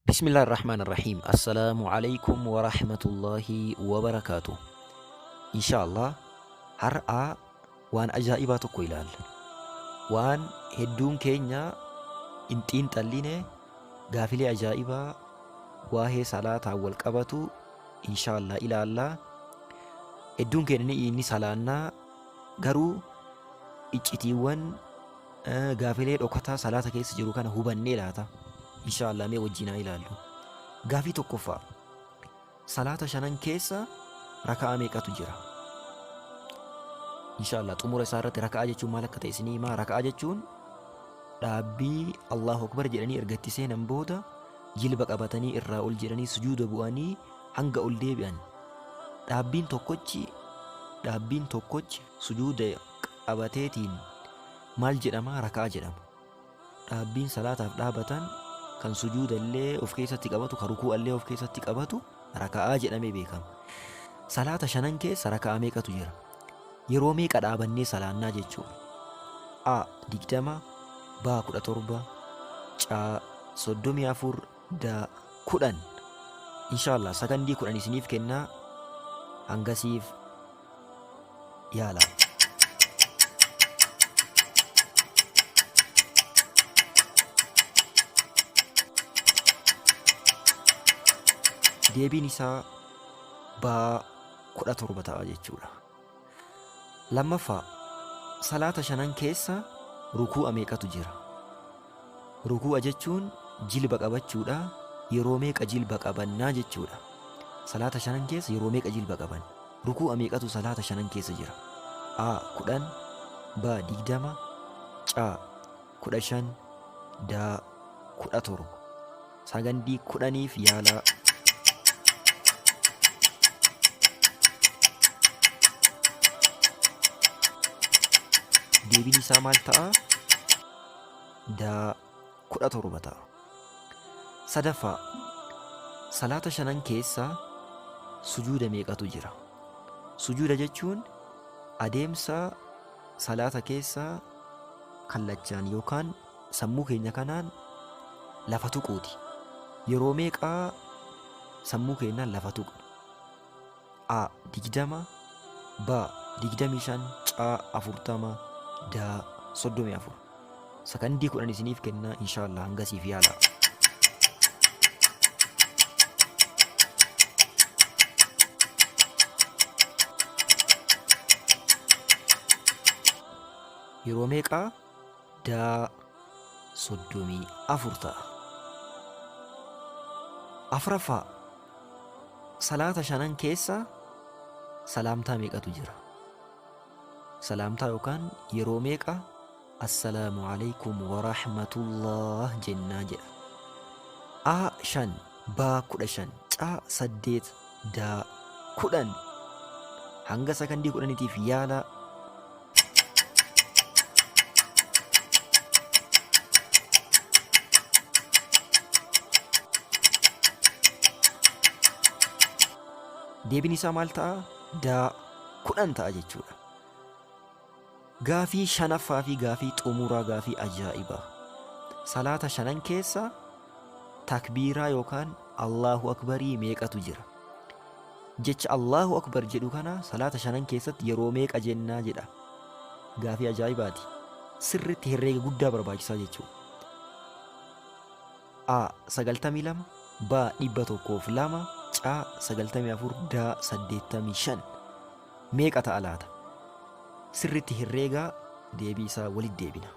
Bismillah ar-Rahman ar-Rahim. Assalaamu alaykum wa rahmatullahi wa barakaatuh. Insha Allah har'a waan ajaa'ibaa tokko ilaalla. Waan hedduun keenya hin xiinxalline, gaafilee ajaa'ibaa waa'ee salaataan wal qabatu insha Allah ilaalla. Hedduun keenya ni salaannaa, garuu iccitiiwwan gaafilee dhokataa salaata keessa jiru kana hubannee laata? Insha Allah mee wajjin haa ilaallu. Gaafii tokkoffaa: salaata shanan keessa raka'aa meeqatu jira? Insha Allah xumura isaa irratti raka'aa jechuun maal akka ta'e isinii himaa. Raka'aa jechuun dhaabbii Allahu Akbar jedhanii erga itti seenan booda jilba qabatanii irraa ol jedhanii sujuuda bu'anii hanga ol deebi'an. Dhaabbiin tokkochi sujuuda qabateetiin maal jedhama? Raka'aa jedhama. Dhaabbiin salaataaf dhaabatan kan sujuuda illee of keessatti qabatu, kan rukuu illee of keessatti qabatu raka'aa jedhamee beekama. Salaata shanan keessa raka'aa meeqatu jira? Yeroo meeqa dhaabannee salaannaa jechuudha? A 20, B 17, C 34, D 10. Insha Allah sakandii 10 isiniif kennaa, hangasiif yaala. Deebiin isaa B 17 ta'a jechuudha. Lammaffaa, salaata shanan keessa rukuu'a meeqatu jira? Rukuu'a jechuun jilba qabachuudha. Yeroo meeqa jilba qabannaa jechuudha? Salaata shanan keessa yeroo meeqa jilba qaban? Rukuu'a meeqatu salaata shanan keessa jira? A 10, B 20, C 15, D 17. Sagandii 10f yaalaa. Deebiin isaa maal ta'a? D 17 ta'a. Sadaffaa, salaata shanan keessa sujuuda meeqatu jira? Sujuuda jechuun adeemsa salaata keessa kallachaan yookaan sammuu keenya kanaan lafa tuquuti. Yeroo meeqaa sammuu keenyaan lafa tuqna? A 20, B 25, C 40, D 34. Sakandii 10 isiniif kennaa, insha Allah hangasiif yaala. Yeroo meeqaa? D 34 ta'a. Afuraffaa, salaata shanan keessa salaamtaa meeqatu jira? Salaamtaa yookaan yeroo meeqa "Assalaamu alaykum warahmatullah" jennaa jedha. A 5, B 15, C 8, D 10. Hanga sakandii 10tiif yaala. Deebiin isaa maal ta'a? D 10 ta'a jechuudha. Gaafii shanaffaa fi gaafii xumuraa, gaafii ajaa'ibaa. Salaata shanan keessa takbiiraa yookaan Allahu Akbarii meeqatu jira? Jecha Allahu Akbar jedhu kana salaata shanan keessatti yeroo meeqa jennaa jedha. Gaafii ajaa'ibaati. Sirriitti herreega guddaa barbaachisaa jechuudha. A 92, B 102, C 94, D 85. Meeqa ta'a laata? Sirriitti herreegaa, deebii isaa walitti deebina.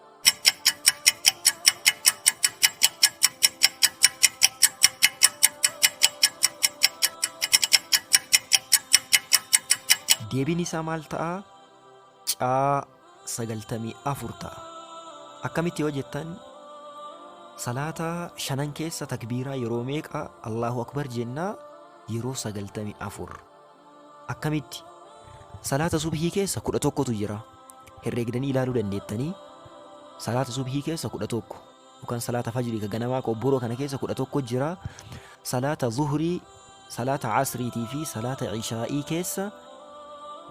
Deebiin isaa maal ta'a? C 94 ta'a. Akkamitti yoo jettan, salaata shanan keessa takbiiraa yeroo meeqa Allahu Akbar jennaa? Yeroo 94. Akkamitti? Salaata subhii keessa 11tu jira. Herreegdanii ilaaluu dandeettanii, salaata subhii keessa 11 yookaan salaata fajrii ka ganamaa ka obboroo kana keessa 11 jira. Salaata zuhrii, salaata asriitii fi salaata ishaa'ii keessa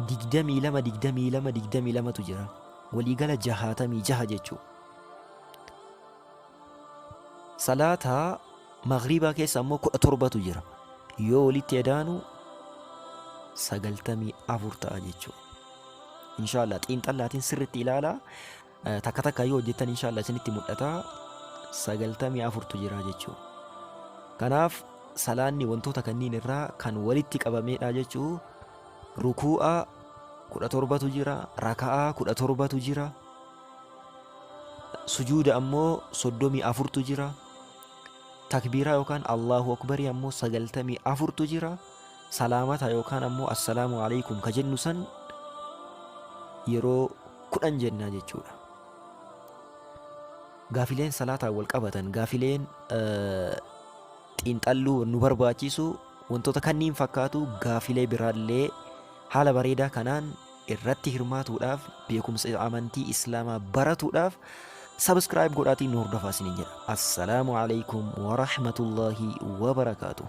22, 22, 22tu jira. Waliigala 66 jechuudha. Salaata Maghriibaa keessa ammoo 17tu jira. Yoo walitti edaanu 94 ta'a jechuudha. Inshaallah xiinxallaatiin sirriitti ilaalaa. Takka takka yoo hojjettan inshaallah isinitti mul'ata. 94tu jira jechuudha. Kanaaf salaanni wantoota kanniin irraa kan walitti qabameedha jechuu. Rukuu'a 17tu jira, raka'aa 17tu jira, sujuuda ammoo 34tu jira, takbiiraa yookaan Allahu Akbarii ammoo 94tu jira, salaamata yookaan ammoo assalaamu alaikum ka jennu san yeroo 10 jennaa jechuudha. Gaafileen salaataan wal qabatan, gaafileen xiinxalluu nu barbaachisu wantoota kanniin fakkaatu, gaafilee biraallee haala bareedaa kanaan irratti hirmaatuudhaaf, beekumsa amantii Islaamaa baratuudhaaf subscribe godhaatiin nu hordofaa isiniin jedha. Assalaamu alaikum wa rahmatullahi wa barakaatuh.